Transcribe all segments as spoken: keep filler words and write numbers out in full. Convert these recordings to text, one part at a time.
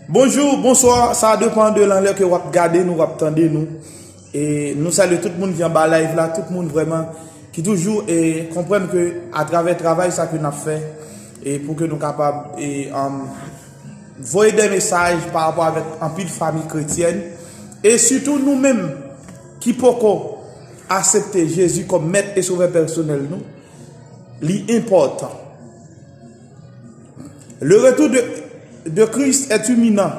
Bonjou, bonswa, sa depann de lanlè ke w ap gade nou, w ap tande nou. E nou salye tout moun ki anba live la, tout moun vrèman ki toujou e konprann ke atravè travay sa ke n ap fè, e pou ke nou kapab e, um, voye de mesaj pa rapò avèk anpil fanmi kretyèn, e sitou nou menm ki poko aksepte Jezi kòm mèt e sovè pèsonèl nou, li enpòtan. Le retour de, de Christ est imminent.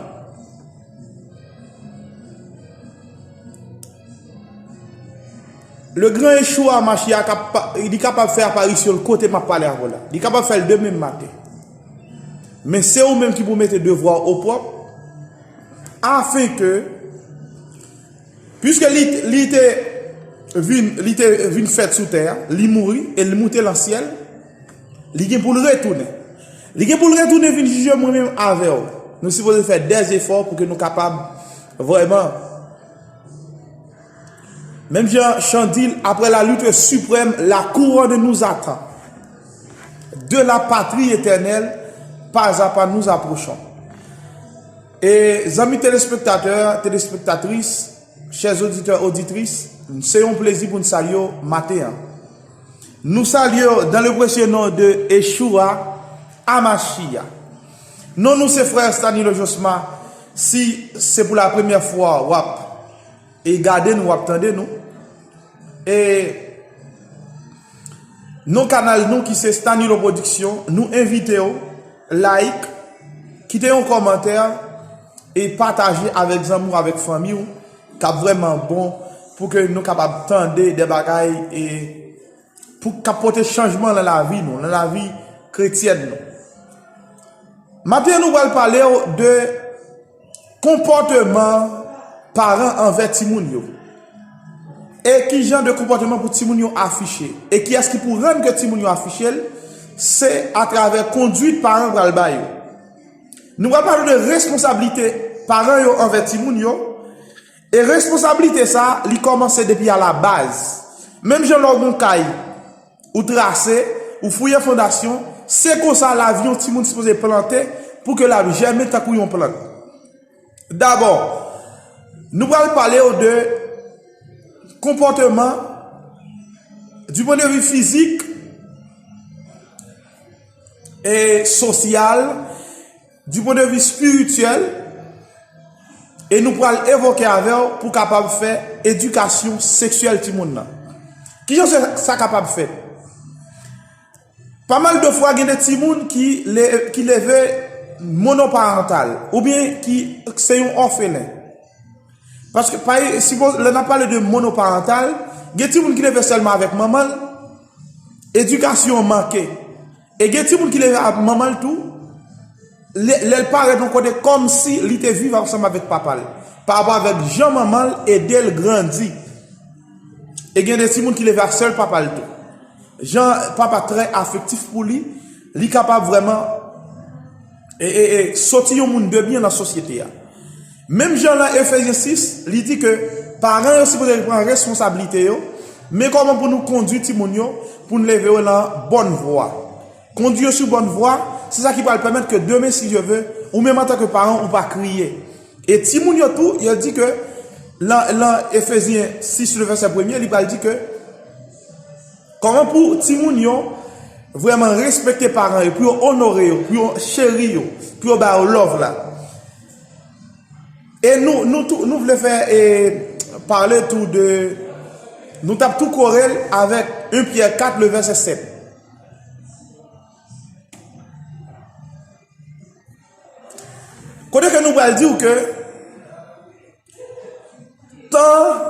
Le grand Yeshua Mashiach, li kapab fè aparisyon l kote m ap pale avè w la. Li kapab fè l demen maten. Men se ou menm ki pou mete devwa w opwòp, afin ke Piske li, li te vin, li te vin fèt sou tè a, li mouri e li moute lan syèl, li gen pou l retounen. Li gen pou l retounen vin jije mwen menm avè w. Nou sipoze fè dè efò pou ke nou kapab vrèman, menm jan chan di l, après la lutte suprême, la couronne nous attend. De la patrie éternelle, pas à pas nous approchons. E zanmi telespektatè, telespektatris, chè oditè, oditris, se yon plezi pou n salye w maten an. Nou salye w dans le précieux nom de Yeshua Amashia. Non nou se frè Stanilo Josma. Si se pou la premyè fwa w ap e gade nou, w ap tande nou, e non kanal nou ki se Stanilo Production, nou envite w like, kite yon kòmantè e pataje avèk zanmi w, avèk fanmi w, k ap vrèman bon pou ke nou kapab tande de bagay e pou k ap pote chanjman nan lavi nou, nan lavi kretyèn nou. Maten an, nou pral pale w de konpòteman paran anvè timoun yo. E ki jan de konpòteman pou timoun yo afiche? E kiyès ki pou rann ke timoun yo afiche l? Se atravè kondwit paran pral ba yo. Nou pral pale de responsablite paran yo anvè timoun yo. E responsablite sa, li kòmanse depi a la baz. Menm jan lè w gen yon kay, ou trase, ou fouye fondasyon, se konsa lavi yon timoun sipoze plante pou ke l ap jèmen tankou yon plant. Dabò, nou pral pale w de konpòteman du point de vue physique et social, du point de vue spirityèl, e nou pral evoke avè w pou kapab fè edikasyon seksyèl timoun nan. Kijan sa, sa kapab fèt? Pa mal de fwa, gen de timoun ki le-, ki leve monoparantal, oubyen ki se yon òfelen. Paske, pa, sipo-, lè n ap pale de monoparantal, gen timoun ki leve sèlman avèk manman l, edikasyon an manke. E gen timoun ki leve ak manman l tou, lè, lè l parèt yon kote, kòmsi li te viv ansanm avèk papa l, pa rapò avèk jan manman l ede l grandi. E gen de timoun ki leve ak sèl papa l tou. Jan papa trè afektif pou li, li kapab vrèman e, e, e, soti yon moun de byen nan sosyete a. Menm jan nan Efezyen sis, li di ke paran yo sipoze pran responsablite yo, men kòman pou nou kondui timoun yo, pou n leve yo nan bòn vwa. Kondui yo sou bòn vwa, se sa ki pral pèmèt ke demen, si Dye ve, ou menm antanke paran, ou pa kriye. E timoun yo tou, yo di ke lan, lan Efezyen sis, le vèsè premye, li pral di ke kòman pou timoun yo vrèman respekte paran yo, pou yo onore yo, pou yo cheri yo, pou yo ba yo love la. E nou, nou tou, nou vle fè, e, pale tou de, nou t ap tou kore l avèk en Pyè kat, le vèsè sèt. Kote ke nou pral di w ke tan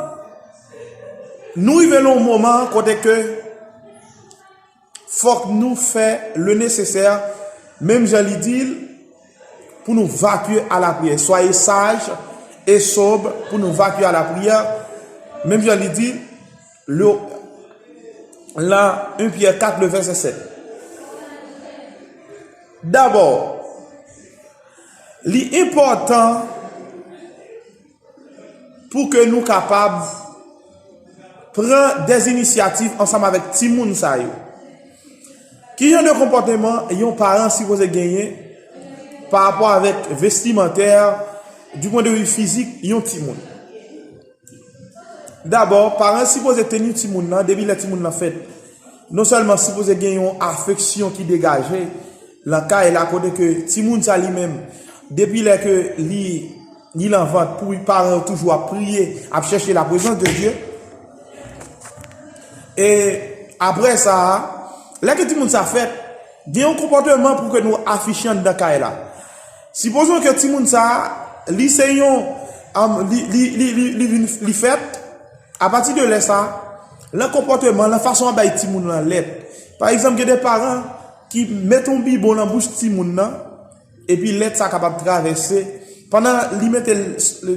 nou rive nan yon moman kote ke fòk nou fè le nesesè, menm jan li di l, pou nou vakye a la priyè. Soyez sages et sobres, pou nou vakye a la priyè, menm jan li di l, le, lan en Pyè kat, le vèsè sèt. Dabò, li enpòtan pou ke nou kapab pran dè inisyativ ansanm avèk timoun sa yo. Ki jan de konpòteman yon paran sipoze genyen pa rapò avèk vestimantè, du point de vue fizik, yon timoun. Dabò, paran sipoze teni timoun nan depi lè timoun nan fèt. Non sèlman sipoze gen yon afeksyon ki degaje lan kay la, kote ke timoun sa li menm, depi lè ke li, li lan vant, pou paran yo toujou ap priye, ap chèche la prezans de Dye. E apre sa, lè ke timoun sa fèt, gen yon konpòteman pou ke nou afiche anndan kay la. Sipozon ke timoun sa, li se yon, um, li, li, li, li, li vin, li fèt, apati de lè sa, lan konpòteman, lan fason w ap bay timoun lan lèt. Pa egzanp, gen de paran ki mete yon bibon lan bouch timoun nan, epi lèt sa kapab travèse. Pandan li mete l,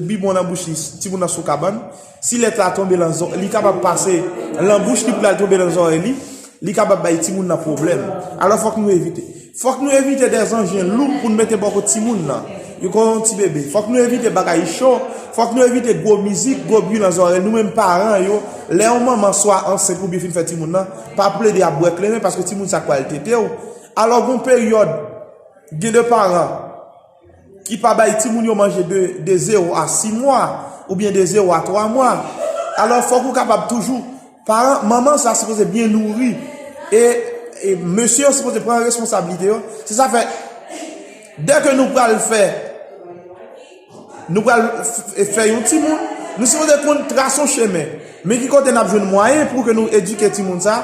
bibon lan bouch li, timoun nan sou kabann, si lèt la tonbe lan zò, li kapab pase lan bouch li pou l al tonbe lan zòrèy li, li kapab bay timoun nan pwoblèm. Alò, fòk nou evite. Fòk nou evite dèzanjen lou pou n mete bò kot timoun nan. Yo kon yon ti bebe. Fòk nou evite bagay cho. Fòk nou evite gwo mizik, gwo bri lan zòrèy. Nou menm paran yo, lè yon manman swa ansent oubyen fin fè timoun nan, pa plede ap bwè kleren paske timoun sa k pral tete w. Alò, gon peryòd, gen de paran ki pa bay timoun yo manje de, de zewo a sis mwa, oubyen de zewo a twa mwa. Alò, fòk ou kapab toujou, paran, manman sa sipoze byen nouri. E, e mesye yo sipoze pran responsablite yo. Se sa fè, dè ke nou pral fè, nou pral f-, fè yon timoun, nou sipoze konn trase yon chemen. Men ki kote n ap jwenn mwayen pou ke nou edike timoun sa.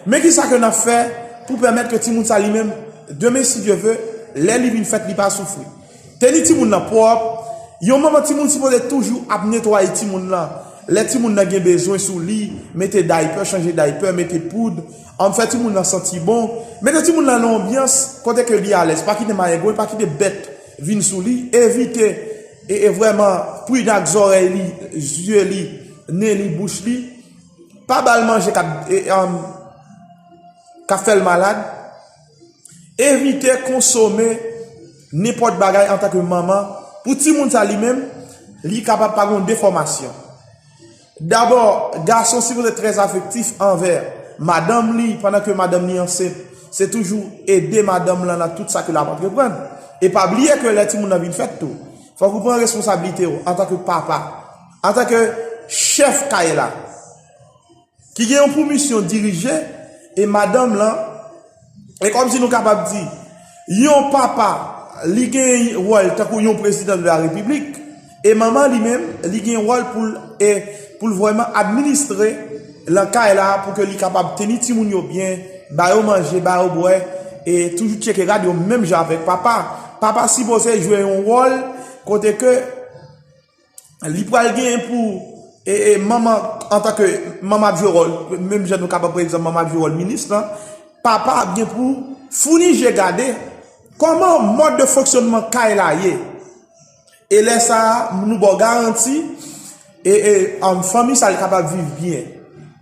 Men ki sa ke n ap fè pou pèmèt ke timoun sa li menm, demen si Dye ve, lè li vin fèt, li pa soufri. Teni timoun nan pwòp. Yon manman timoun sipoze toujou ap netwaye timoun nan. Lè timoun nan gen bezwen sou li, mete daypè, chanje daypè, mete poud, ann fè timoun nan santi bon. Mete timoun nan nan yon anbyans kote ke li alèz. Pa kite mayengwen, pa kite bèt vin sou li. Evite e, e vrèman pridan ak zòrèy li, zye li, nen li, bouch li. Pa ba l manje k ap, e, um, k ap fè l malad. Evite konsome nenpòt bagay antanke manman. Pou timoun sa li menm, li kapab pa gen yon defòmasyon. Dabò, gason sipoze trè afektif anvè madanm li, pandan ke madanm li ansent. Se toujou ede madanm lan nan tout sa ke l ap antreprann. E pa bliye ke lè timoun nan vin fèt tou, fòk ou pran responsablite w antanke papa, antanke chèf kay la, ki gen yon pou misyon dirije, e madanm lan, e kòmsi nou kapab di, yon papa, li gen wòl tankou yon prezidan de la repiblik, e manman li menm, li gen wòl pou l, e pou l vrèman administre lan kay la, pou ke li kapab teni timoun yo byen, ba yo manje, ba yo bwè, e toujou tcheke rad yo menm jan avèk papa. Papa sipoze jwe yon wòl kote ke li pral genyen pou, e, e, manman, antanke manman ap jwe wòl, menm jan nou kapab pran egzanp manman ap jwe wòl minis lan, papa ap gen pou founi je gade kòman mòd de fonksyònman kay la ye. E lè sa a, nou ba w garanti, e, e, um, fanmi sa a li kapab viv byen.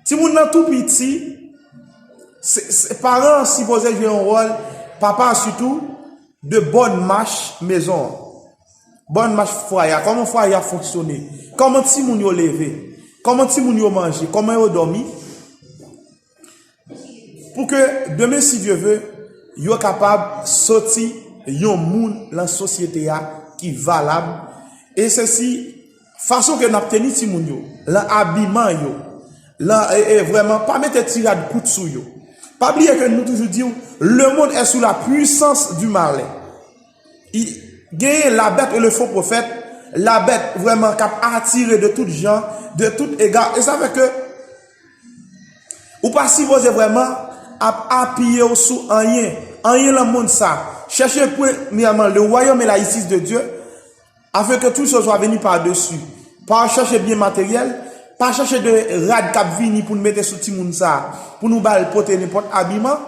Timoun nan tou piti, se, se, paran an sipoze jwe yon wòl, papa a sitou, de bòn mach mezon an. Bòn mach fwaye a. Kòman fwaye a fonksyone? Kòman timoun yo leve? Kòman timoun yo manje? Kòman yo dòmi? Pou ke demen, si Dye ve, yo kapab soti yon moun lan sosyete a ki valab. E se si fason ke n ap teni timoun yo, lan abiman yo, lan, e, e, vrèman, pa mete ti rad kout sou yo. Pa bliye ke nou toujou di w, le monde est sous la puissance du malin. I, genyen la bête et le faux prophète, la bête vrèman k ap atire de tout jan, de tout ega. E sa fè ke ou pa sipoze vrèman ap apiye w sou anyen, anyen lan mond sa. Chèche premyèman le royaume et la justice de Dieu, afin que toutes choses soient venues par-dessus. Pa chèche byen materyèl, pa chèche de rad k ap vini pou n mete sou timoun sa, pou nou ba l pote nenpòt abiman,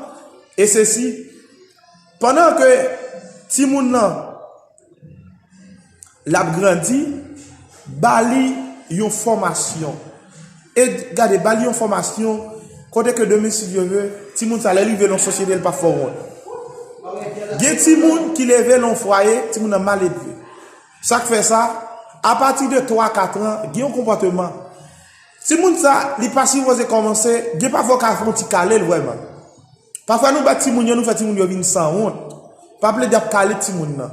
e sesi, pandan ke timoun nan, l ap grandi, ba li yon fòmasyon. E gade, ba li yon fòmasyon, kote ke demen, si Dye ve, timoun sa, lè l rive nan sosyete, l p ap fè w wont. Gen timoun ki leve nan yon fwaye, timoun nan mal edve. Sa k fè sa, apati de twa, kat an, gen yon konpòteman. Timoun sa, li pa sipoze kòmanse, gen pafwa w ka fè yon ti kale l vrèman. Pafwa nou bat timoun yo, nou fè timoun yo vin sanwont. Pa plede ap kale timoun nan.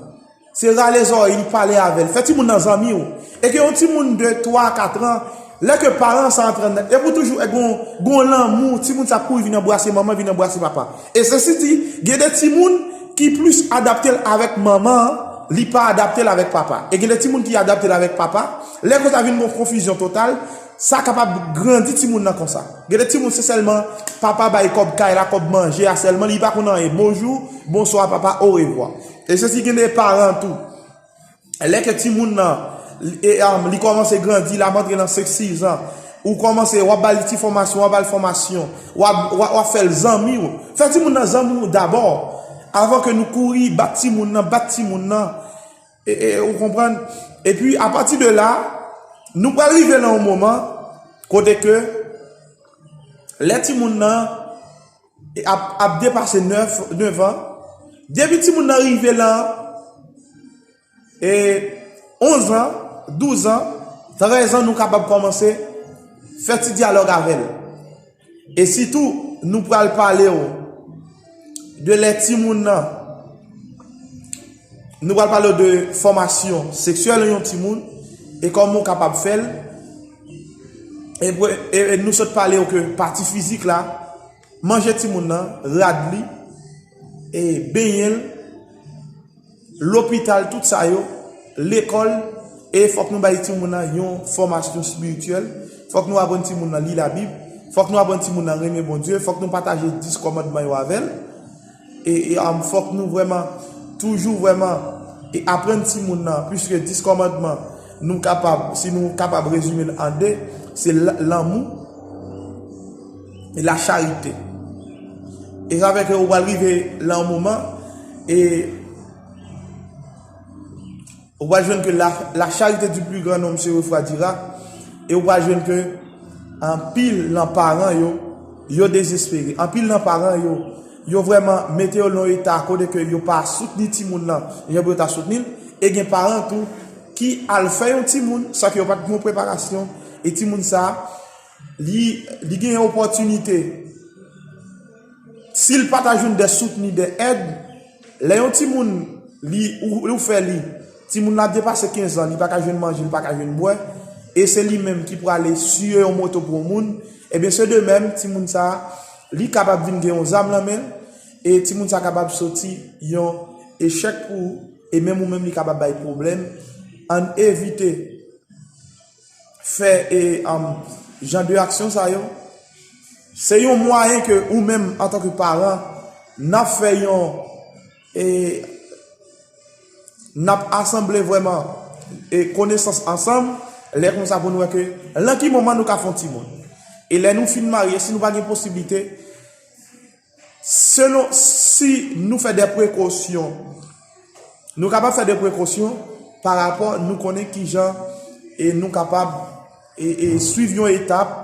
Se rale zòrèy li, pale avè l. Fè timoun nan zanmi w. E ke yon timoun de twa a kat an, lè ke paran sa antre anndan, e pou toujou e gon, gon lanmou, timoun sa ap kouri vin anbrase manman, vin anbrase papa. E sesi di, gen de timoun ki plis adapte l avèk manman an, li pa adapte l avèk papa. E gen de timoun ki adapte l avèk papa, lè konsa vin gon konfizyon total, sa kapab grandi timoun nan konsa. Gen de timoun se sèlman papa bay kòb kay la, kòb manje a sèlman, li pa konn anyen. Bonjou, bonswa papa, orevwa. E sesi gen de paran tou. Lè ke timoun nan, e, um, li kòmanse grandi, l ap antre nan senk, sis an, ou kòmanse, w ap ba li ti fòmasyon, w ap ba l fòmasyon, w ap, w ap, w ap fè l zanmi w. Fè timoun nan zanmi w dabò, avan ke nou kouri bat timoun nan, bat timoun nan. E, e, ou konprann? Epi, apati de la, nou pral rive nan yon moman kote ke lè timoun nan e ap, ap depase nèf, nèf an, depi timoun nan rive lan e onz an, douz an, trèz an, nou kapab kòmanse fè ti dyalòg avè l. E sitou, nou pral pale w de lè timoun nan, nou pral pale w de fòmasyon seksyèl yon timoun e kòman w kapab fè l. E, e, e nou sot pale w ke pati fizik la, manje timoun nan, rad li, e benyen l, lopital, tout sa yo, lekòl, e fòk nou bay timoun nan yon fòmasyon espirityèl, fòk nou aprann timoun nan li Labib, fòk nou aprann timoun nan renmen Bondye, fòk nou pataje dis kòmandman yo avè l, e, e, um, fòk nou vrèman, toujou vrèman, e aprann timoun nan, piske dis kòmandman, nou kapab, si nou kapab rezime l an de, se l-, lanmou e lacharite. E sa fè ke ou pral rive lan yon moman, e ou pral jwenn ke la, la charité du plus grand nombre se refroidira, e ou pral jwenn ke anpil nan paran yo, yo dezespere. Anpil nan paran yo, yo vrèman mete yo lan yon eta kote ke yo pa soutni timoun nan jan pou yo ta soutni l, e gen paran tou ki al fè yon timoun san ke yo pa t gen yon preparasyon, e timoun sa, li, li gen yon opòtinite. Si l pa ta jwenn de soutni, de èd, lè yon timoun, li, ou, ou fè li, timoun la depase kenz an, li pa ka jwenn manje, li pa ka jwenn bwè, e se li menm ki prale siye yon moto pou yon moun, ebyen, se de menm, timoun sa, li kapab vin gen yon zam lan men l, e timoun sa kapab soti yon echèk pou ou, e menm ou menm li kapab bay pwoblèm. Ann evite fè, e, um, jan de aksyon sa yo, se yon mwayen ke ou menm, antanke paran, n ap fè yon, e, n ap asanble vrèman, e, konesans ansanm, lè konsa pou nou wè ke lan ki moman nou ka fè yon timoun. E lè nou fin marye, si nou pa gen posiblite, selon, si nou fè de prekosyon, nou kapab fè de prekosyon pa rapò nou konnen kijan, e nou kapab, e, e swiv yon etap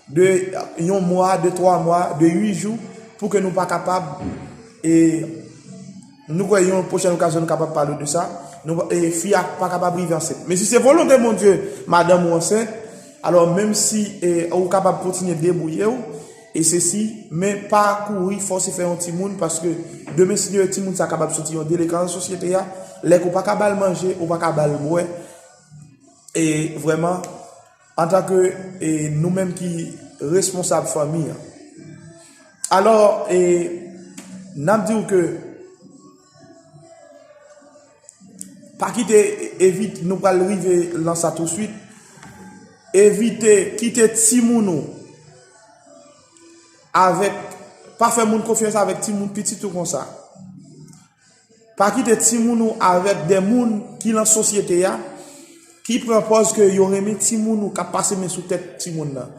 de yon mwa, de twa mwa, de uit jou, pou ke nou pa kapab, e nou kwè yon pwochèn okazyon nou kapab pale de sa, nou, e fi a pa kapab rive ansent. Men si se volonte Bondye, madanm ou ansent, alò menm si, e, ou kapab kontinye debouye w, e sesi, men pa kouri fòse fè yon timoun, paske demen si Dye vle timoun sa kapab soti yon delenkan nan sosyete a, lè ke w pa ka ba l manje, ou pa ka ba l bwè, e vrèman, antanke, e, nou menm ki responsab fanmi an. Alò, e, n ap di w ke pa kite, evite, nou pral rive lan sa touswit, evite kite timoun ou avèk, pa fè moun konfyans avèk timoun pitit ou konsa. Pa kite timoun ou avèk de moun ki lan sosyete a, ki pran pòz ke yo renmen timoun ou k ap pase men sou tèt timoun nan.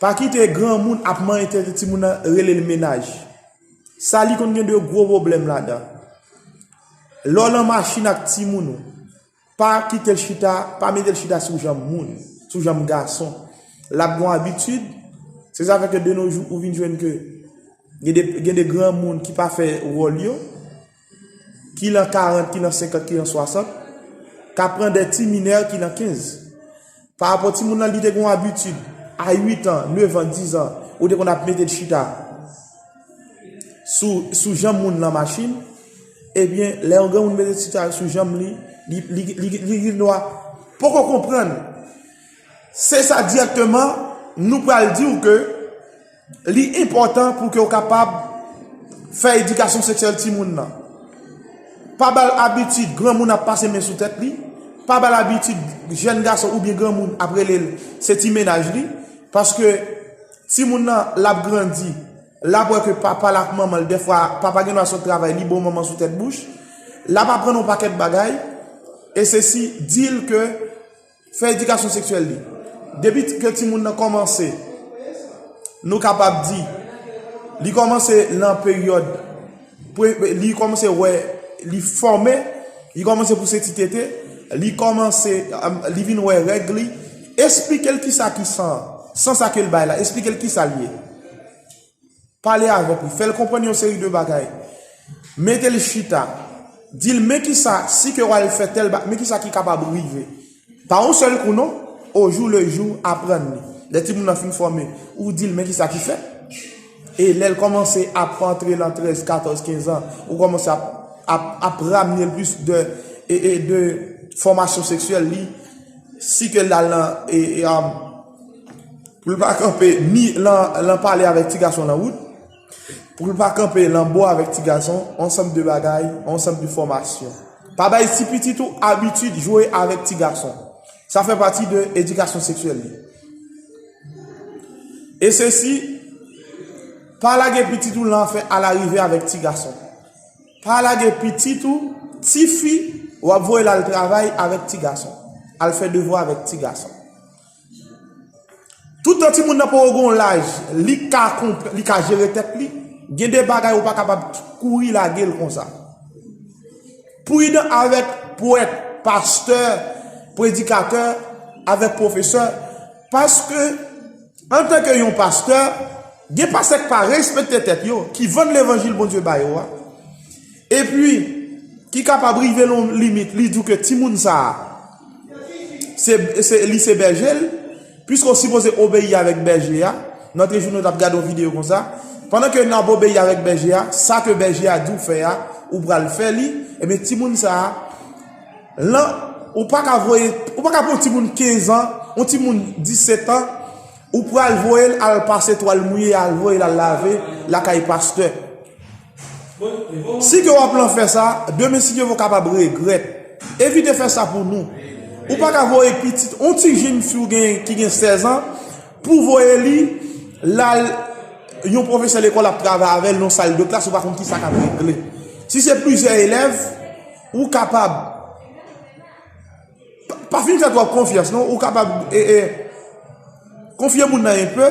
Pa kite granmoun ap manyen tèt timoun nan, rele l mennaj. Sa li konn gen de gwo pwoblèm ladan. Lè w lan machin ak timoun ou, pa kite l chita, pa mete l chita sou janm moun, sou janm gason. L ap gon abitid, se sa fè ke de nos jours ou vin jwenn ke gen de, gen de granmoun ki pa fè wòl yo, ki lan karant, ki lan senkant, ki lan swasant, k ap pran de ti minè ki lan kenz. Pa rapò timoun nan, li te gon abitid, a uit an, nèf an, diz an, ou te konn ap mete l chita sou, sou janm moun lan machin, Ebyen, lè yon granmoun mete ti sa sou janm li, li, li, li, li gen dwa poko konprann. Se sa dirèkteman, nou pral di w ke li enpòtan pou ke w kapab fè edikasyon seksyèl timoun nan. Pa ba l abitid granmoun ap pase men sou tèt li. Pa ba l abitid jèn gason oubyen granmoun ap rele l se ti mennaj li. Paske timoun nan, l ap grandi, l ap wè ke papa l ak manman l, dèfwa, papa gen dwa sot travay, li ba w manman sou tèt bouch. L ap aprann yon pakèt bagay. E sesi, di l ke fè edikasyon seksyèl li. Depi ke timoun nan kòmanse, nou kapab di, li kòmanse nan peryòd, pre- li kòmanse wè, li fòme, li kòmanse pouse ti tete, li kòmanse, um, li vin wè règ li, esplike l kisa ki san, san sa ke l bay la, esplike l kisa l ye. Pale avèk li, fè l konprann yon seri de bagay. Mete l chita. Di l, men kisa, si ke w al fè tèl ba, men kisa ki kapab rive. Pa yon sèl kou non, au jour le jour, aprann li. Lè timoun nan fin fòme, ou di l, men kisa ki fèt. E lè l kòmanse ap antre lan trèz, katòz, kenz an, ou kòmanse ap, ap, ap ramne l plis de, e, e de fòmasyon seksyèl li, si ke l al nan, e, e, um, pou l pa kanpe ni lan, lan pale avèk ti gason lan wout, pou l pa kanpe lan bò avèk ti gason, ansanm de bagay, ansanm de fòmasyon. Pa bay ti pitit ou abitid jwe avèk ti gason. Sa fè pati de edikasyon seksyèl li. E sesi, pa lage pitit ou lan fè alarive avèk ti gason. Pa lage pitit ou, tifi, w ap voye l al travay avèk ti gason. Al fè devwa avèk ti gason. Toutan timoun nan poko gen yon laj, li ka konpr- li ka jere tèt li, gen de bagay ou pa kapab kouri lage l konsa. Pridan avèk pwèt, pastè, predikatè, avèk pwofesè, paske antanke yon pastè, gen pastè k pa respekte tèt yo, ki vann levanjil Bondye ba yo a. Epi, ki kapab rive nan yon limit, li di w ke timoun sa a, se, se, li se bèje l, piske w sipoze obeyi avèk bèje a. Nan te jou nou t ap gade yon videyo konsa. Pandan ke n ap obeyi avèk bèje a, sa ke bèje a di w fè a, ou pral fè li, ebyen timoun sa a, lan, ou pa ka voye, ou pa ka pran yon timoun kenz an, yon timoun disèt an, ou pral voye l al pase twal mouye, al voye l al lave lakay pastè. Si ke w ap lan fè sa, demen si Dye vle w kapab regrèt. Evite fè sa pou nou. Ou pa ka voye pitit, yon ti jenn fi w gen, ki gen sèz an, pou voye li, l al, yon pwofesè lekòl ap travay avè l nan sal de klas, ou pa konn ki sa k ap regle. Si se plizyè elèv, ou kapab, pa, pa fin fè twòp konfyans, non, ou kapab, e, e, konfye moun nan enpe,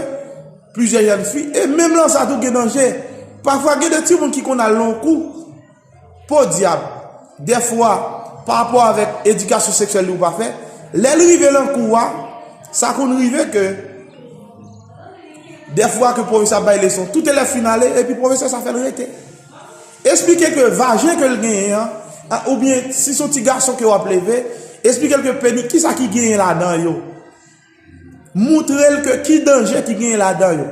plizyè jèn fi, e menm lan sa tou gen danje. Pafwa gen de timoun ki konn al nan kou, podyab, dèfwa, pa rapò avèk edikasyon seksyèl li ou pa fè, lè l rive lan kou a, sa konn rive ke, dèfwa ke pwofesè ap bay leson, tout elèv fin ale, epi pwofesè sa fè l rete. Esplike ke vajen ke l genyen an, a, oubyen si se yon ti gason ke w ap leve, esplike l ke peni, kisa ki genyen ladan yo. Moutre l ke ki danje ki genyen ladan yo.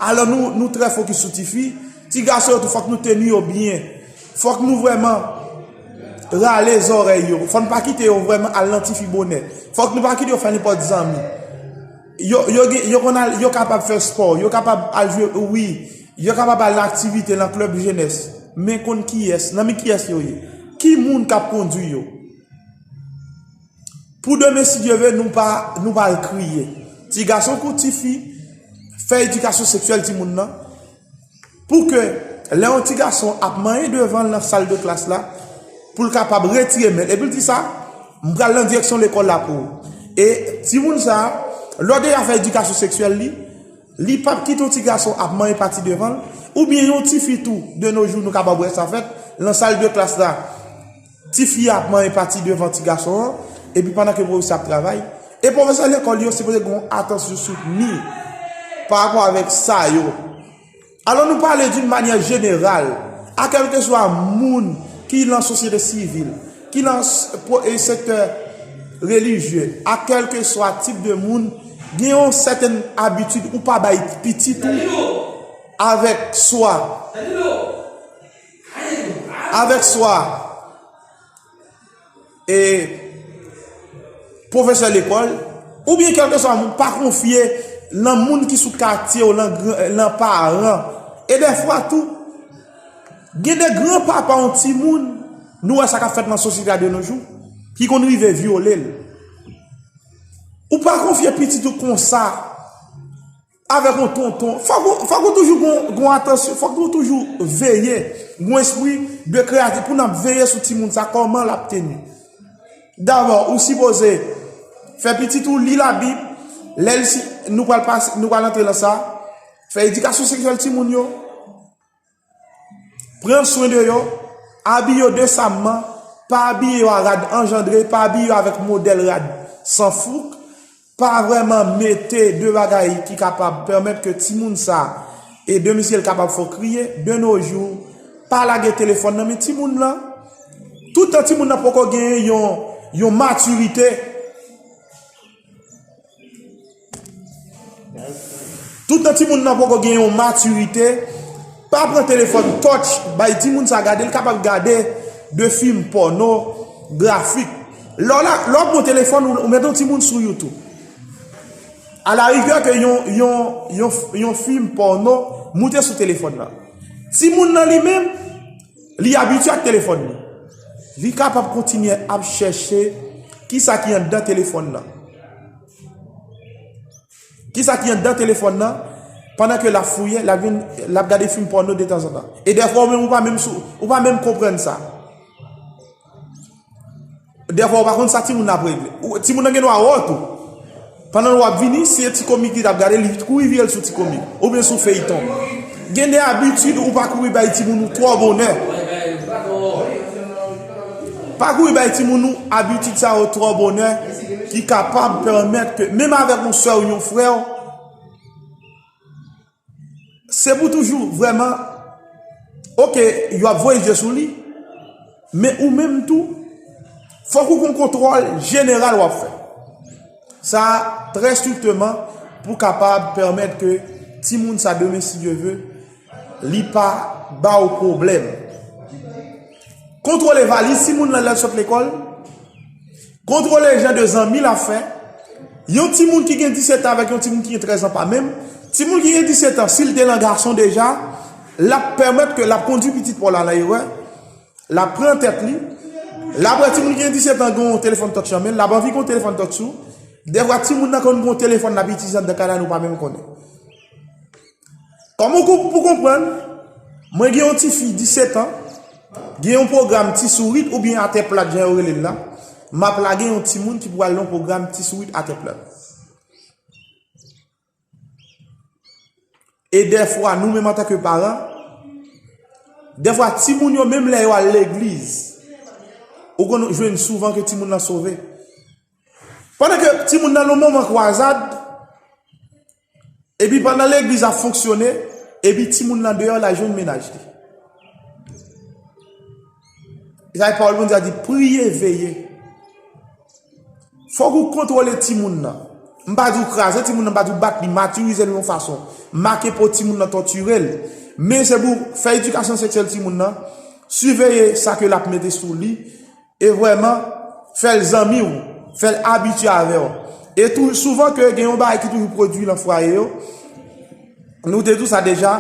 Alò nou, nou trè fokis sou tifi. Ti gason yo tou, fòk nou teni yo byen. Fòk nou vrèman rale zòrèy yo. Fò n pa kite yo vrèman al nan tifi bonè. Fòk nou pa kite yo fè nenpòt zanmi. Yo, yo gen, yo konn al, yo kapab fè spò, yo kapab al jwe, wi, yo kapab al nan aktivite, nan klèb jenès. Men konn kiyès, nan men kiyès yo ye? Ki moun k ap kondwi yo? Pou demen, si Dye vle, nou pa, nou pa al kriye. Ti gason kou ti fi, fè edikasyon seksyèl timoun nan. Pou ke, lè yon ti gason ap manyen devan l nan sal de klas la, pou l kapab retire men l. Epi l di sa, m pral nan direksyon lekòl la pou ou. E timoun sa, lè w deja fè edikasyon seksyèl li, li p ap kite yon ti gason ap manyen pati devan l, oubyen yon ti fi tou, de nos jours, nou kapab wè sa fèt, nan sal de klas la, ti fi a ap manyen pati devan ti gason an, epi pandan ke pwofesè ap travay, e pwofesè lekòl yo sipoze gen yon atansyon soutni pa rapò avèk sa yo. Alò, nou pale d'une manière générale, a kèlkeswa moun ki nan sosyete sivil, ki nan s- po- e sektè relijye, a kèlkeswa tip de moun, gen yon sètèn abitid ou pa bay pitit ou avèk swa. Avèk swa e pwofesè lekòl, oubyen kèlkeswa moun, pa konfye nan moun ki sou katye w, nan gran, nan paran. E dèfwa tou, gen de gran papa yon timoun, nou wè sa k ap fèt nan sosyete a de nos jours, ki konn rive vyole l. Ou pa konfye pitit ou konsa avèk yon tonton. Fòk ou, fòk ou toujou gon, gon atansyon, fòk ou toujou veye, gon espri de kreyati pou n ap veye sou timoun sa, kòman l ap teni. Dabò, ou sipoze fè pitit ou li Labib, lè l si, nou pral pase, nou pral antre nan sa, fè edikasyon seksyèl timoun yo, pran swen de yo, abiye yo desamman, pa abiye yo a rad anjandre, pa abiye yo avèk modèl rad san fouk, pa vrèman mete de bagay ki kapab pèmèt ke timoun sa, e de misye l kapab fè w kriye, de nos jours, pa lage telefòn nan men timoun nan. Toutan timoun nan poko genyen yon, yon matirite, Toutan timoun nan poko gen yon matirite, pa pran telefòn touch, bay timoun sa gade, l kapab gade de fim pònografik. Lè w la, lè w pran telefòn ou, ou met yon timoun sou YouTube. A la rigè ke yon, yon, yon, yon fim pòno moute sou telefòn nan. Timoun nan li menm, li abitye ak telefòn li. Li kapab kontinye ap chèche kisa ki anndan telefòn nan. Kisa ki anndan telefòn nan, pandan ke l ap fouye, l ap vin, l ap gade fim pòno detanzantan. E dèfwa ou menm ou pa menm sou, ou pa menm konprann sa. Dèfwa ou pa konn sa timoun nan ap regle. Ou, timoun nan gen dwa wè w tou. Pandan w ap vini, si se ti komik li t ap gade, li kouri vire l sou ti komik. Oubyen sou feyton. Gen de abitid ou pa kouri bay timoun ou twò bonè. Pa kouri bay timoun ou abitid sa yo twò bonè ki kapab pèmèt ke, menm avèk yon sè w, yon frè w, se pou toujou vrèman, oke, yo ap voye je sou li, men ou menm tou, fòk ou gon kontwòl jeneral w ap fè. Sa, trè strikteman, pou kapab pèmèt ke timoun sa, demen, si Dye ve, li pa ba w pwoblèm. Kontwole valiz timoun nan lè l sot lekòl. Kontwole jan de zanmi l ap fè. Yon timoun ki gen disèt an avèk yon timoun ki gen trèz an pa menm. Timoun ki gen disèt an, si l te lan gason deja, l ap pèmèt ke l ap kondui pitit pa w la nan erè. L ap pran tèt li. L ap wè timoun ki gen disèt an gen yon telefòn touch nan men l, l ap anvi gen yon telefòn touch tou. Dèfwa timoun nan konn gen yon telefòn l ap itilize anndan kay la, nou pa menm konnen. Kòm ou pou konprann, mwen gen yon tifi disèt an, gen yon pwogram ti sourit oubyen atè plat jan yo rele l la, m ap lage yon timoun ki pou al nan yon pwogram ti sourit atè plat. E dèfwa, nou menm antanke paran, dèfwa timoun yo menm lè yo al legliz, ou konn jwenn souvan ke timoun nan sove. Pandan ke timoun nan nan moman kwazad, epi pandan legliz ap fonksyone, epi timoun nan deyò l al jwenn mennaj li. E sa pawòl Bondye a di, priye, veye. Fòk ou kontwole timoun nan. M pa di w kraze timoun nan, m pa di w bat li, matirize l yon fason. Make po timoun nan, tòtire l. Men se pou fè edikasyon seksyèl timoun nan, siveye sa ke l ap mete sou li, e vrèman fè l zanmi w, fè l abitye avè w. E tou, souvan ke gen yon bagay ki toujou pwodui nan fwaye yo, nou te di w sa deja,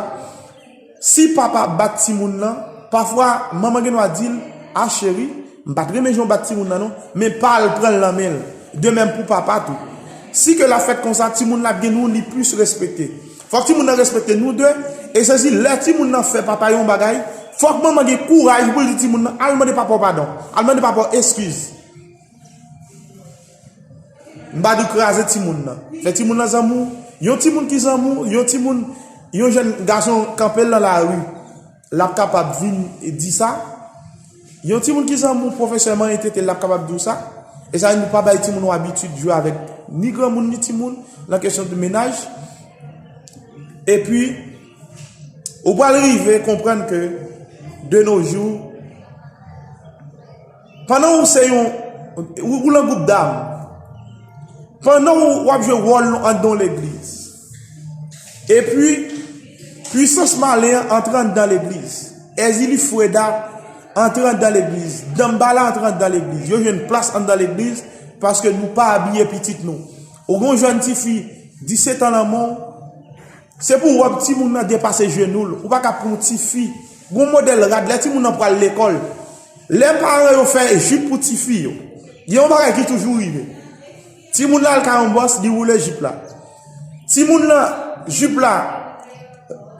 si papa bat timoun nan, pafwa manman gen dwa di l, a cheri, m pa t renmen jan w bat timoun nan non, men pa al pran l nan men l. De menm pou papa tou. Si ke l ap fèt konsa, timoun nan ap gen yon li plis respekte. Fòk timoun nan respekte nou de, e sezi lè timoun nan fè papa yon bagay, fòk manman gen kouraj pou l di timoun nan, al mande papa w padon, al mande papa w eskiz. M pa di w kraze timoun nan. Fè timoun nan zanmi w. Yon timoun ki zanmi w, yon timoun, yon jèn gason kanpe l nan lari, l ap kapab vin di sa. Yon timoun ki zanmi w, pwofesè manyen tete l, l ap kapab di w sa. E sa, nou pa bay timoun nou abitid jwe avèk ni granmoun ni timoun nan kesyon de mennaj. Epi, ou pral rive konprann ke, de nos jours, pandan ou se yon, ou, ou lan gwoup dam, pandan ou, w ap jwe wòl nou anndan yon legliz, epi pwisans malen an antre anndan legliz, Èzili Freda antre anndan legliz. Danmbala antre anndan legliz. Yo jwenn plas anndan legliz paske nou pa abiye pitit nou. Ou gen yon jèn tifi disèt an nan men w, se pou wòb timoun nan depase jenou l. Ou pa ka pran yon tifi. Gen yon modèl rad lè timoun nan pral lekòl. Lè paran yo fè jip pou tifi yo, gen yon bagay ki toujou rive. Timoun nan al kay yon bòs, li woule jip la. Timoun nan, jip la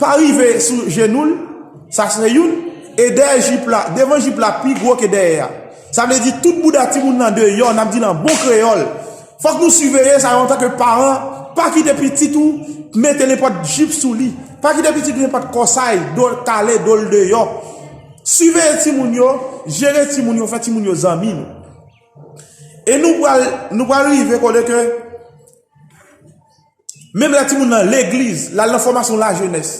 pa rive sou jenou l, sa se youn, e dèyè jip la, devan jip la pi gwo ke dèyè a. Sa vle di tout bouda timoun nan deyò, n ap di nan bon kreyòl. Fòk nou siveye sa yo antanke paran, pa kite pitit ou mete nenpòt jip sou li, pa kite pitit ou nenpòt kòsay, do l kale, do l deyò. Siveye timoun yo, jere timoun yo, fè timoun yo zanmi nou. E nou pral, nou pral rive kote ke menm lè timoun nan legliz, l al nan fòmasyon lajenès,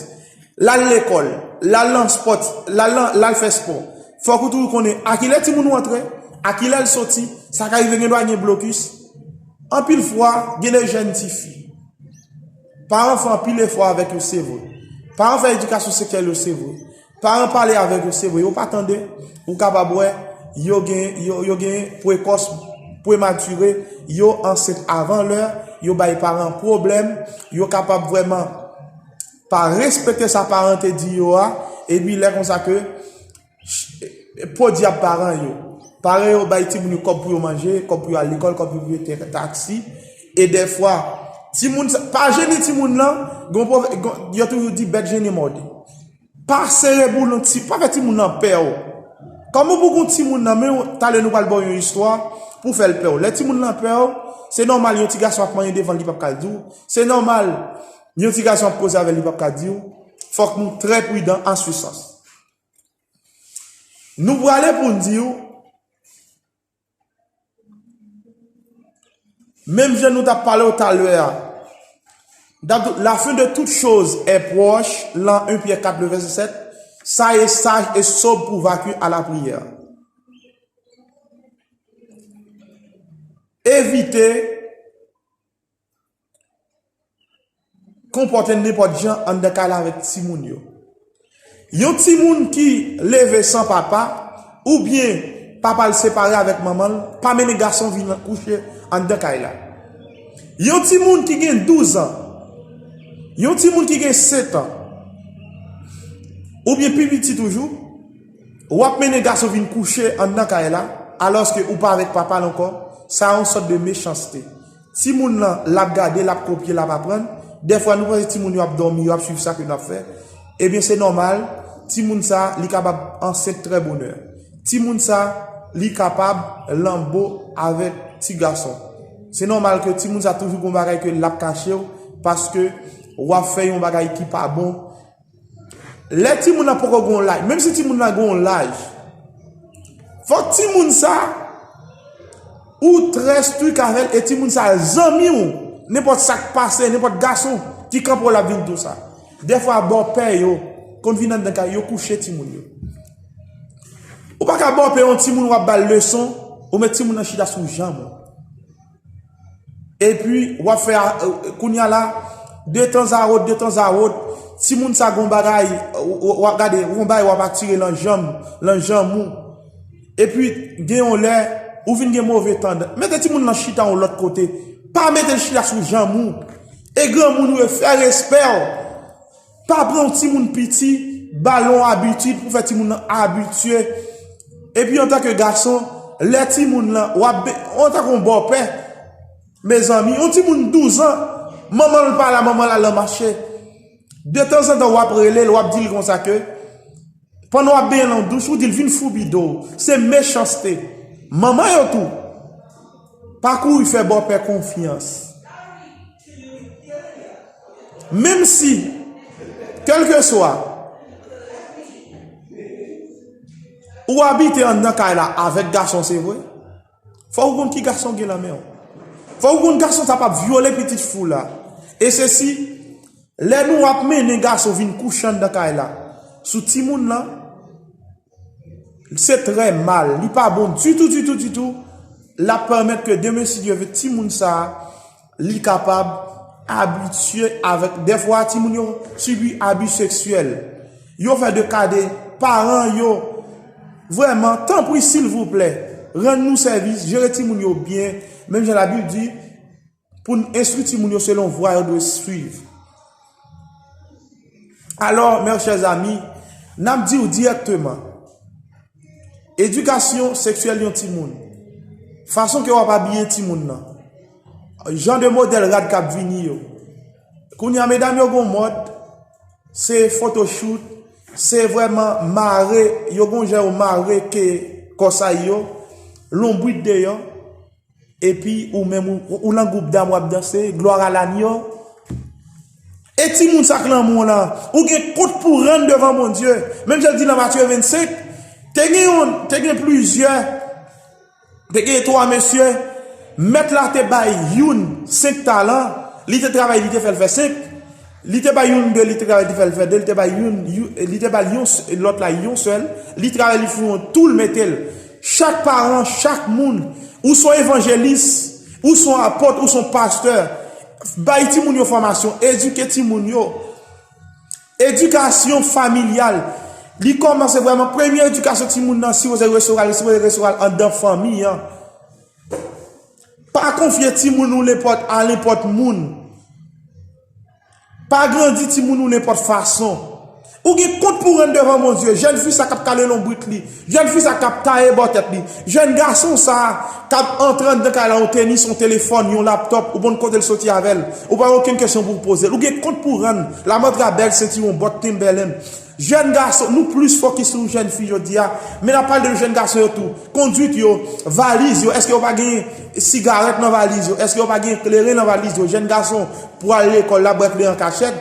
l al lekòl, l al nan spòt, l al nan, l al fè spò, fòk ou toujou konnen a kilè timoun ou antre, a kilè l soti, sa ka rive gen dwa gen blokis. Anpil fwa, gen de jèn tifi. Paran fè anpil efò avèk yo, se vre. Paran fè edikasyon seksyèl yo, se vre. Paran pale avèk yo, se vre, yo pa tande. Ou kapab wè, yo gen, yo, yo gen prekòs, prematire, yo ansent avan lè, yo bay paran pwoblèm, yo kapab vrèman pa respekte sa paran te di yo a, epi lè konsa ke podyab paran yo. Paran yo bay timoun yo kòb pou yo manje, kòb pou yo al lekòl, kòb pou yo peye taksi. E dèfwa, timoun sa, pa jene timoun nan, gon pwovè-, gon, yo toujou di bèt jene mòde. Pa sere boulon ti, pa fè timoun nan pè w. Kòman pou gon timoun nan, men talè nou pral ba w yon istwa pou fè l pè w. Lè timoun nan pè w, se nòmal yon ti gason ap manyen devan l, li p ap ka di w. Se nòmal yon ti gason ap koze avè l, li p ap ka di w. Fòk nou trè pridan an swisans. Nou prale pou n di w, menm jan nou t ap pale w talè a, la fin de toutes choses est proche, lan en Pyè kat, le vèsè sèt, soyez sages et sobres pour vaquer à la prière. Evite konpòte n nenpòt jan anndan kay la avèk timoun yo. Yon timoun ki leve san papa, oubyen papa l separe avèk manman l, pa mennen gason vin kouche anndan kay la. Yon timoun ki gen douz an, yon timoun ki gen sèt an, oubyen pi piti toujou, w ap mennen gason vin kouche anndan kay la, alòske ou pa avèk papa l ankò, sa yon sòt de mechanste. Timoun nan, l ap gade, l ap kopye, l ap aprann. Dèfwa, nou panse timoun yo ap dòmi, yo ap swiv sa ke n ap fè. Ebyen, se nòmal, timoun sa, li kapab ansent trè bonè. Timoun sa, li kapab lanbo avèk ti gason. Se nòmal ke timoun sa toujou gon bagay ke l ap kache w, paske w ap fè yon bagay ki pa bon. Lè timoun nan poko gen yon laj, menm si timoun nan gen yon laj, fòk timoun sa, ou trè strik avè l, e timoun sa zanmi w. Nenpòt sa k pase, nenpòt gason ki kanpe w, l ap vin di w sa. Dèfwa, bòpè yo konn vin anndan kay, yo kouche timoun yo. Ou pa ka bòpè yon timoun, w ap ba l leson, ou met timoun nan chita sou janm ou. Epi, w ap fè, a, e, kounye a la, de tan a wot, de tan a wot, timoun sa gon bagay, w, w, w ap gade, gon bagay w ap atire lan janm, lan janm ou. Epi, gen yon lè, ou vin gen move tandans. Mete timoun nan chita yon lòt kote. Pa mete l chita sou janm ou. E granmoun ou ye, fè respè w. Pa pran yon timoun piti, ba l yon abitid pou fè timoun nan abitye. Epi antanke gason, lè timoun lan, w ap be-, antanke yon bòpè, mezanmi, yon timoun douz an, manman l pa la, manman l al nan mache. De tanzantan, w ap rele l, w ap di l konsa ke, pandan w ap benyen nan douch, ou di l vin foubi do w. Se mechanste. Manman yo tou, pa kouri fè bòpè konfyans. Menm si, kèlkeswa, ou abite anndan kay la avèk gason, se vre, fò ou konn ki gason gen nan men w. Fò ou konn gason sa p ap vyole pitit fi w la. E se si, lè nou ap mennen gason vin kouche anndan kay la, sou timoun lan, se trè mal. Li pa bon ditou, ditou, ditou. L ap pèmèt ke demen, si Dye ve, timoun sa a, li kapab abitye avèk, dèfwa, timoun yo sibi abi seksyèl. Yo fè de ka de paran yo Vrèman, tanpri, silvouplè, rann nou sèvis, jere timoun yo byen, menm jan Labib di, pou n enstwi timoun yo selon vwa yo dwe swiv. Alò, mes chers amis, n ap di w dirèkteman, edikasyon seksyèl yon timoun, fason ke w ap abiye timoun nan, jan de modèl rad k ap vini yo. Kounye a, medam yo gon mòd, se photoshoot, se vrèman mare, yo gon jan yo mare ke kòsay yo, lonbrit deyò, epi ou menm ou, ou nan gwoup dam w ap danse, glwa a lanyo. E timoun sa k lanmou w lan, ou gen kont pou rann devan Bondye. Menm jan l di nan Matye vennsenk, te gen yon, te gen plizyè Te gen twa mesye, mèt la te bay youn senk talan, li te travay, li te fè l fè senk, li te bay youn de, li te travay, li te fè l fè de, li te bay youn, you- li te bay yon s- lòt la yon sèl, li travay, li fè yon tou, l mete l. Chak paran, chak moun, ou se yon evanjelis, ou se yon apòt, ou se yon pastè, bay timoun yo fòmasyon, edike timoun yo. Edikasyon familyal. Li kòmanse vrèman, premye edikasyon timoun nan sipoze resevwa l, li sipoze resevwa l anndan fanmi an. Pa konfye timoun ou nenpòt a nenpòt moun. Pa grandi timoun ou nenpòt fason. Ou gen kont pou rann devan Bondye. Jèn fi sa k ap kale lonbrit li. Jèn fi sa k ap taye bò tèt li. Jèn gason sa k ap antre anndan kay la, yon tenis, yon telefòn, yon laptòp, ou pa konn kote l soti avè l. Ou pa gen okenn kesyon pou w poze l. Ou gen kont pou w rann. Lamantra, bèl sentiwon, bòt Timberland. Jèn gason, nou plis fokis sou jèn fi jodi a, men n ap pale de jèn gason yo tou. Konduit yo, valiz yo, èske yo pa gen sigarèt nan valiz yo? Èske yo pa gen kleren nan valiz yo? Jèn gason pral lekòl, l ap bwè kleren an kachèt.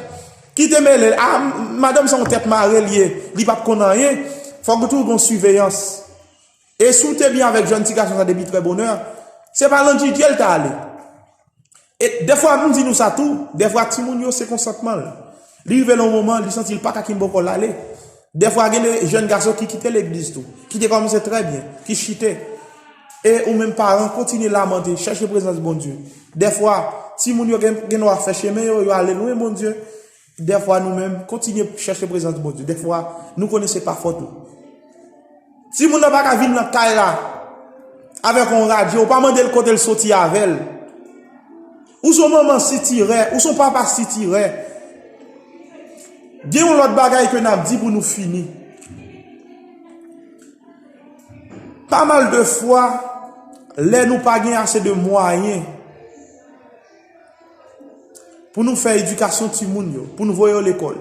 Kite mele l. A, madanm sa yon tèt mare l ye, li p ap konn anyen. Fòk ou toujou gen yon siveyans. E si w te byen avèk jèn ti gason sa depi trè bonè, se pa landjidye l ta ale. E dèfwa, m di nou sa tou, dèfwa timoun yo se konsantman l. Li rive nan yon moman, li santi l pa ka kenbe ankò, l ale. Dèfwa, gen de jèn gason ki kite legliz tou, ki te kòmanse trè byen, ki chite. E ou menm paran, kontinye lamante, chèche prezans Bondye. Dèfwa, timoun yo gen, gen dwa fè chemen yo, yo ale lwen Bondye. Dèfwa nou menm, kontinye chèche prezans Bondye. Dèfwa, nou konnen se pa fòt ou. Timoun nan pa ka vin nan kay la avèk yon radyo, ou pa mande l kote l soti avè l. Ou se yon manman sitirè, ou se yon papa sitirè. Gen yon lòt bagay ke n ap di pou nou fini. Pa mal de fwa, lè nou pa gen ase de mwayen pou nou fè edikasyon timoun yo, pou nou voye yo lekòl,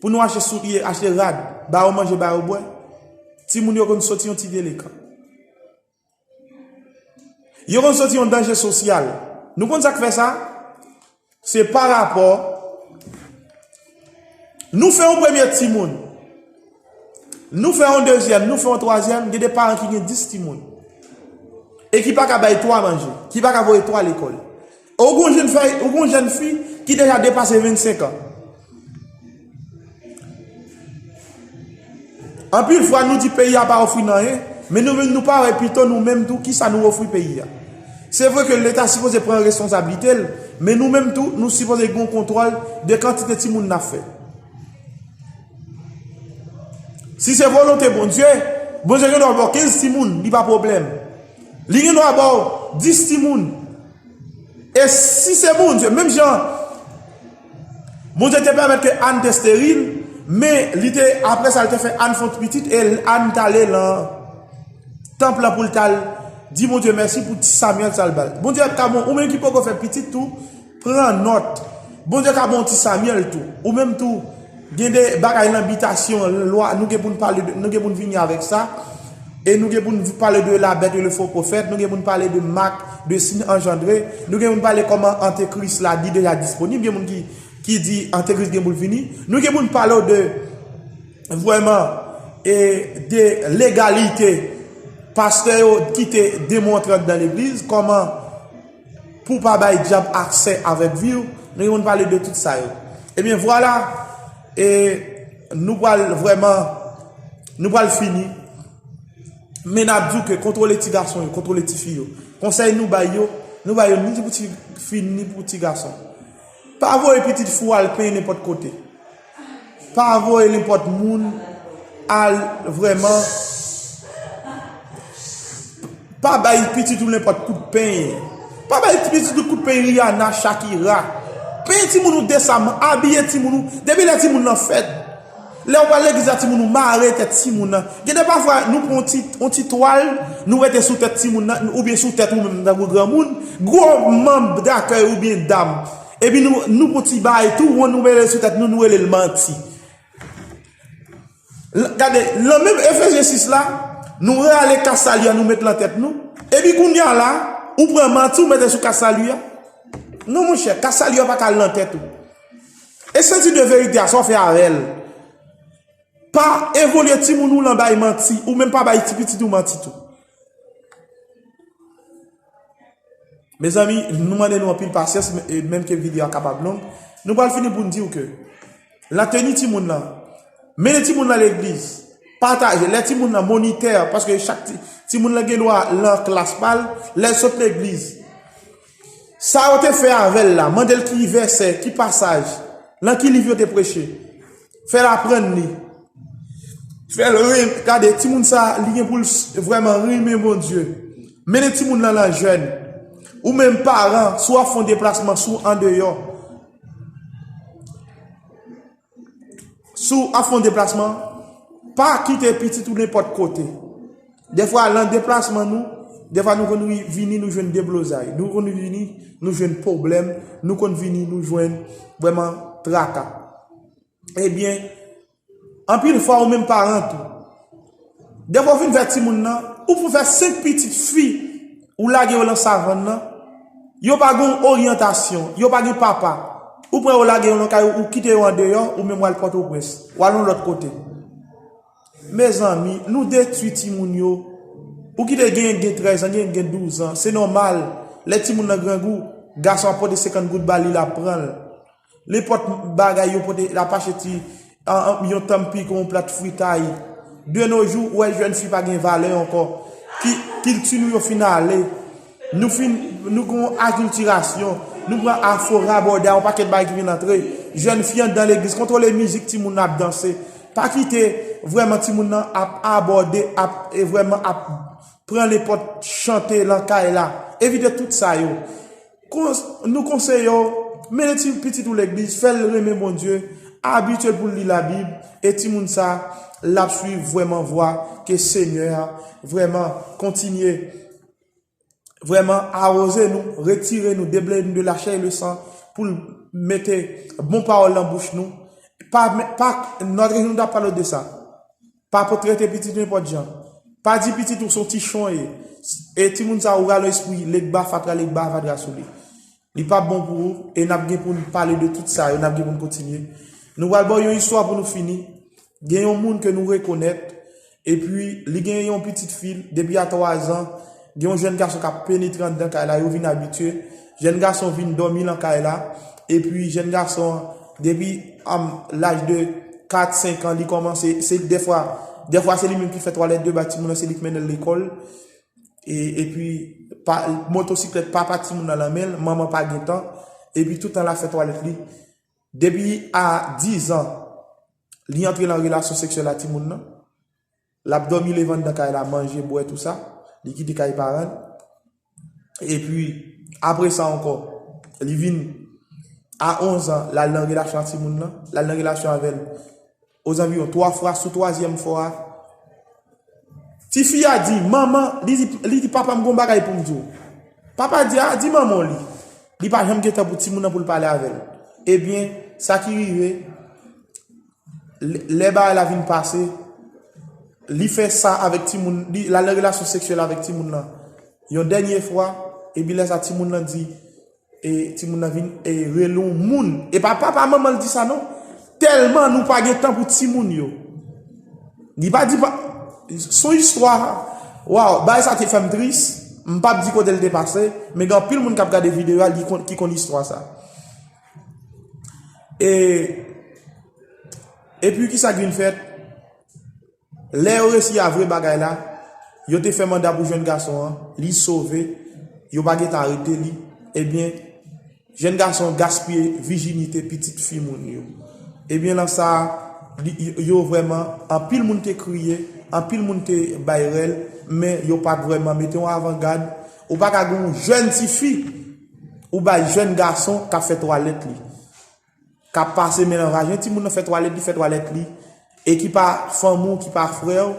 pou nou achte soulye, achte rad, ba yo manje, ba yo bwè, timoun yo konn soti yon ti delekan. Yo konn soti yon danje sosyal. Nou konn sa k fè sa? Se pa rapò. Nou fè yon premye timoun. Nou fè yon dezyèm, nou fè yon twazyèm, gen de paran ki gen dis timoun. E ki pa ka bay twa manje, ki pa ka voye twa lekòl. Ou gon jèn fi, ou gon jèn fi ki deja depase vennsenk an. Anpil fwa, nou di peyi a pa ofri n anyen, men nou menm nou pa wè pito nou menm tou kisa nou ofri peyi a. Se vre ke Leta sipoze pran responsablite l, men nou menm tou, nou sipoze gen yon kontwòl de kantite timoun n ap fè. Si se volonte Bondye, Bondye gen dwa ba w kenz timoun, li pa pwoblèm. Li gen dwa ba w dis timoun. E si se Bondye, menm jan Bondye te pèmèt ke Ann te esteril, men li te, apre sa, li te fè Ann fè yon ti pitit, e Ann t ale nan tanp lan pou l t al di Bondye mèsi pou ti Samyèl sa l ba l. Bondye ka bon, ou menm ki poko fè pitit tou, pran nòt. Bondye ka bon ti Samyèl tou. Ou menm tou, gen de bagay nan bitasyon, lwa, nou gen pou n pale de, nou gen pou n vini avèk sa. E nou gen pou n pale de la bête et le faux prophète, nou gen pou n pale de mak, de siy anjandre, nou gen pou n pale kòman antekris la, li deja disponib, gen moun ki, ki di antekris gen pou l vini. Nou gen pou n pale w de, vrèman, e de legalite pastè yo kite demon antre anndan legliz, kòman pou w pa bay dyab aksè avèk vi w, nou gen pou n pale de tout sa yo. Ebyen, vwala, e nou pral vrèman, nou pral fini. Men n ap di w ke kontwole ti gason yo, kontwole ti fi yo. Konsèy nou bay yo, nou bay yo ni pou ti fi, ni pou ti gason. Pa voye pitit fi w al penyen nenpòt kote. Pa voye nenpòt moun al vrèman Pa bay pitit ou nenpòt kout peny. Pa bay pitit ou kout peny Rihanna, Shakira. Peye timoun ou desaman, abiye timoun ou. Depi lè timoun nan fèt, lè ou pral legliz la, timoun ou mare tèt timoun nan. Gen de pafwa, nou pran yon ti, yon ti twal, nou mete sou tèt timoun nan, oubyen sou tèt ou menm, tankou granmoun, gwo manm dakèy oubyen dam. Epi nou, nou pran ti bagay tou wonn, nou mete sou tèt nou, nou rele l manti. L-, gade, nan menm Efezyen sis la, nou rale kas salye a, nou met lan tèt nou. Epi kounye a la, ou pran manti, ou mete sou kas salye a. Non, monchè, kas salye a pa ka al nan tèt ou. E senti de verite a, sa w fè avè l? Pa evolye timoun ou lan bay manti, ou menm pa bay ti pitit ou manti tou. Mezanmi, nou mande nou anpil pasyans, men, e menm ke videyo a kapab long, nou pral fini pou n di w ke lan teni timoun lan, mennen timoun lan legliz, pataje, lè timoun lan monitè, paske chak ti, timoun lan gen dwa lan klas pa l, lè l sot legliz. Sa yo te fè avè l la, mande l ki vèsè, ki pasaj, lan ki liv yo te preche, fè l aprann li. Fè l ren-, gade, timoun sa, li gen pou l s-, vrèman renmen Bondye. Mennen timoun lan lan jèn. Ou menm paran, si w ap fè yon deplasman, si w andeyò, si w ap fè yon deplasman, pa kite pitit ou nenpòt kote. Dèfwa, lan deplasman nou, dèfwa nou konn ri-, vini, nou jwenn deblozay. Nou konn vini, nou jwenn pwoblèm. Nou konn vini, nou jwenn vrèman traka. Ebyen, anpil fwa ou menm paran tou. Dèfwa ou fin fè timoun nan, ou pou fè senk pitit fi, ou lage yo lan savann nan, yo pa gen oryantasyon, yo pa gen papa. Ou pran yo lage yo lan kay ou, ou kite yo andeyò, ou menm w al Pòtoprens, w al yon lòt kote. Mezanmi, nou detwi timoun yo. Ou kite gen, gen trèz an, gen, gen douz an, se nòmal. Lè timoun nan grangou, gason ap pote senkant goud ba li, l ap pran l. Nenpòt bagay yo pote, l ap achte ti, an, an, yon tanpi kon yon plat fritay. De nos jours, ou wè jèn fi pa gen valè ankò. Ki, kilti nou yo fin ale. Nou fin, nou gon akiltirasyon. Nou pran afro, rabòday, yon pakèt bagay ki vin antre. Jèn fi anndan legliz, kontwole mizik timoun nan ap danse. Pa kite vrèman timoun nan ap abòde, ap, e vrèman ap pran nenpòt chante lan kay la. Evite tout sa yo. Kons-, nou konseye w, mennen ti pitit ou legliz, fè l renmen Bondye, abitye l pou l li Labib, e timoun sa, l ap swiv vrèman vwa ke Senyè a vrèman kontinye, vrèman awoze nou, retire nou, debloke nou de la chair et le sang, pou l mete bon pawòl nan bouch nou. Pa, pa, lòt jou nou t ap pale de sa. Pa trete pitit ou nenpòt jan. Pa di pitit ou se yon ti chonye. E timoun sa ou rale espri legba fatra, legba fatra sou li. Li p ap bon pou ou, e n ap gen pou n pale de tout sa yo, n ap gen pou n kontinye. Nou pral ba w yon istwa pou nou fini. Gen yon moun ke nou rekonèt, epi li gen yon pitit fi l, depi a twa zan, gen yon jèn gason k ap penetre anndan kay la, yo vin abitye. Jèn gason vin dòmi lan kay la, epi jèn gason an, depi, um, laj de kat, senk an, li kòmanse, se dèfwa, dèfwa se li menm ki fè twalèt de ba timoun nan, se li k mennen l lekòl. E, epi, pa, motosiklèt papa timoun nan lan men l, manman pa gen tan, epi tout tan l ap fè twalèt li. Depi a diz an, li antre lan relasyon seksyèl a timoun nan. L ap dòmi leve anndan kay la, manje, bwè, tou sa. Li kite kay paran l. Epi, apre sa ankò, li vin a onz an, l al nan relasyon a timoun nan. L al nan relasyon avè l ozanviwon twa fwa. Sou twazyèm fwa a, tifi a di, manman, li di, li di, papa, m gon bagay pou m di w. Papa di, a, di manman w li. Li pa janm gen tan pou timoun nan pou l pale avè l. Ebyen, sa ki rive, lè, lè bagay la vin pase, li fè sa avèk timoun, li, l al nan relasyon seksyèl avèk timoun nan yon dènye fwa, epi lè sa timoun nan di, e timoun nan vin, e rele yon moun. E pa papa, manman l di sa non. Tèlman nou pa gen tan pou timoun yo. Li pa di pa, s on istwa, waw, bagay sa te fè m tris. M p ap di kote l te pase, men gen anpil moun k ap gade videyo a, li konn, ki konn istwa sa. E, epi kisa k vin fèt? Lè yo resi a vre bagay la, yo te fè manda pou jèn gason an, li sove, yo pa gentan arete li. Ebyen, jèn gason an gaspiye vijinite pitit fi moun yo. Ebyen, lan sa, li, yo vrèman, anpil moun te kriye, anpil moun te bay rèl, men yo pa t vrèman mete yon avangad. Ou pa ka gen yon jèn tifi, ou bay jèn gason k ap fè twalèt li, k ap pase men nan vajen timoun nan, fè twalèt li, fè twalèt li, e ki pa fanmi w, ki pa frè w,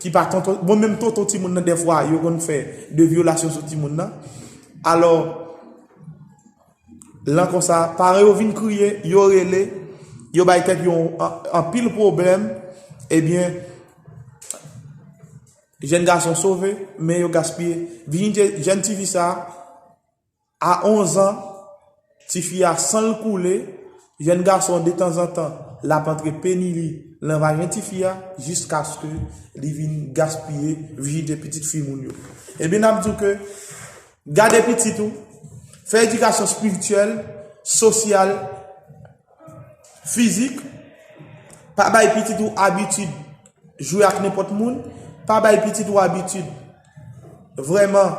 ki pa tonton, bon, menm tonton timoun nan, dèfwa, yo konn fè de vyolasyon sou timoun nan. Alò, lan konsa, paran yo vin kriye, yo rele, yo bay tèt yo an-, anpil pwoblèm, ebyen, jèn gason sove, men yo gaspiye vijinite jèn tifi sa a, a onz an, tifi a, san l koule, jèn gason, detanzantan, l ap antre peni li nan vajen tifi a, jiskaske li vin gaspiye vijinite pitit fi moun yo. Ebyen, n ap di w ke gade pitit ou, fè edikasyon espirityèl, sosyal, fizik, pa bay pitit ou abitid jwe ak nenpòt moun, pa bay pitit ou abitid vrèman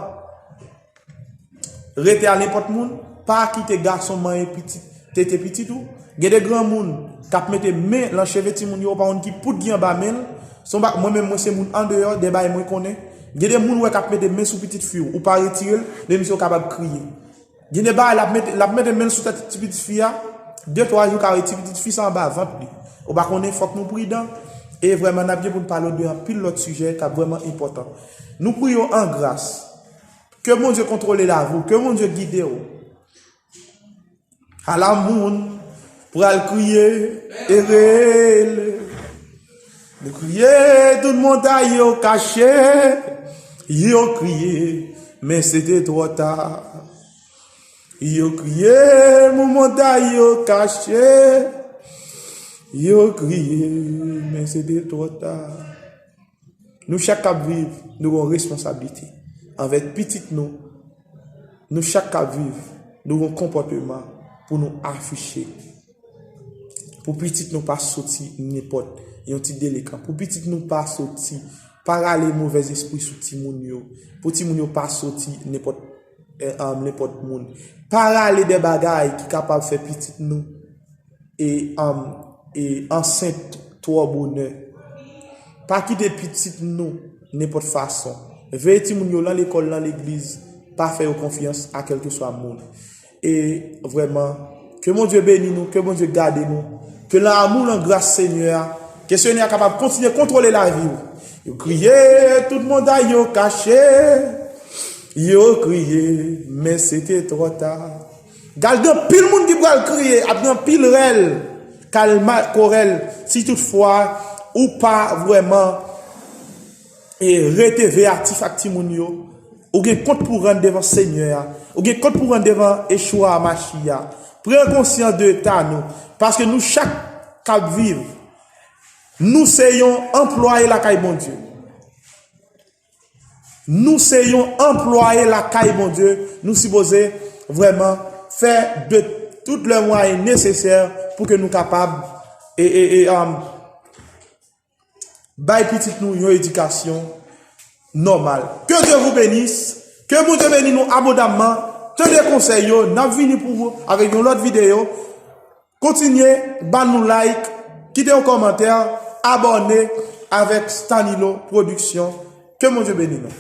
rete a nenpòt moun, pa kite gason manyen pitit, tete pitit ou. Gen de granmoun k ap mete men lan cheve timoun yo, ou pa konn ki poud ki anba men l. Se yon ba-, mwen menm, mwen se moun andeyò, de bagay mwen konnen. Gen de moun ou wè k ap mete men sou pitit fi w, ou pa retire l, men misye yo kapab kriye. Gen de bagay, l ap mete, l ap mete men l sou tèt ti pitit fi a, de twa jou, kare ti pitit fi sa anba vant li. Ou pa konnen, fòk nou pridan. E vrèman, n ap gen pou n pale de anpil lòt sijè k ap vrèman enpòtan. Nou priye w an gras. Ke Bondye kontwole lavi w, ke Bondye gide w. Ala moun pral kriye e rele. Nou kriye, tout montay yo kache. Yo kriye, men se te twò ta. Yo kriye, moun montay yo kache. Yo kriye, men se te twò ta. Nou chak k ap viv, nou gen yon responsablite anvè pitit nou. Nou chak k ap viv, nou gen yon konpòteman pou nou afiche. Pou pitit nou pa soti nenpòt yon ti delenkan. Pou pitit nou pa soti, pa rale movèzespri sou timoun yo. Pou timoun yo pa soti nenpòt, eh, ah, nenpòt moun. Pa rale de bagay ki kapab fè pitit nou e, um, e ansent twò bonè. Pa kite pitit nou nenpòt fason. Veye timoun yo lan lekòl, lan legliz, pa fè yo konfyans a kèlkeswa moun. E vrèman, ke Bondye beni nou, ke Bondye gade nou, ke lanmou, lan gras Senyè a, ke Senyè a kapab kontinye kontwole lavi w. Yo kriye, tout montay yo kache, yo kriye, men se te twò ta. Gal gen anpil moun ki pral kriye, ap gen anpil rèl, kalma, korèl, si toutfwa ou pa vrèman e rete veyatif ak timoun yo. Ou gen kont pou rann devan Senyè a. Ou gen kont pou rann devan Yeshua Mashiach. Pran konsyans de eta nou. Paske nou chak k ap viv, nou se yon anplwaye lakay Bondye. Nou se yon anplwaye lakay Bondye. Nou sipoze vrèman fè de tout le mwayen nesesè pou ke nou kapab e, e, e, um, bay pitit nou yon edikasyon nòmal. Que Dieu vous bénisse. Ke Bondye beni nou abondamman. Tande konsèy yo. N ap vini pou ou avèk yon lòt videyo. Kontinye ban nou like, kite yon kòmantè, abòne avèk Stanilo Production. Ke Bondye beni nou.